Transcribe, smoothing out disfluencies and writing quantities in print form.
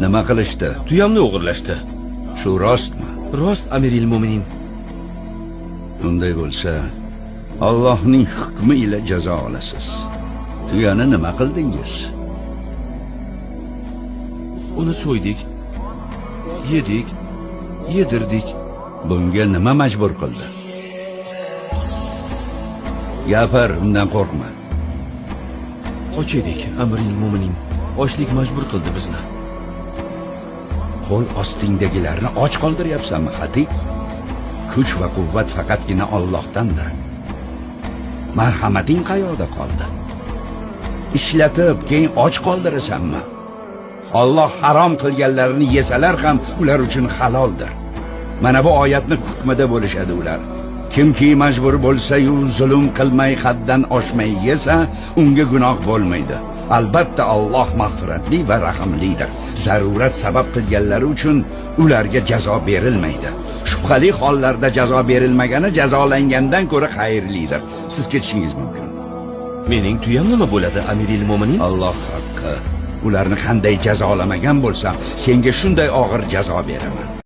Nima qilishdi? Tuyamni o'g'irlashdi. Shu rostmi? Rost, Amiril Mo'minin. Unday bo'lsa, Allohning hukmi ila jazo olasiz. Tuyani nima qildingiz? Uni so'ydik, yedik, yedirdik. Bunga nima majbur qildi? Gapir, undan qo'rqma. Och edik, Amiril Mo'minin. Ochlik majbur qildi bizni. Qo'l ostingdagilarni och qoldiryapsanmi, Xatib? Kuch va quvvat faqatgina Allohdandir. Marhamating qayoqda qoldi? Ishlatib, keyin och qoldirasanmi? Alloh harom qilganlarini yesalar ham ular uchun haloldir. Mana bu oyatni hukmida bo'lishadi ular. Kimki majbur bo'lsa-yu zulm qilmay, haddan oshmay yesa, unga gunoh bo'lmaydi. Albatta Alloh mag'firatli va rahimlidir. Zarurat sabab qilganlari uchun ularga jazo berilmaydi. Shubhali hollarda jazo berilmagani jazolangandan ko'ra xayrlidir. Siz ketishingiz mumkin. Mening tuyam nima bo'ladi, Amiril Mo'minin? Alloh haqqi, ularni qanday jazolamagan bo'lsam, senga shunday og'ir jazo beraman.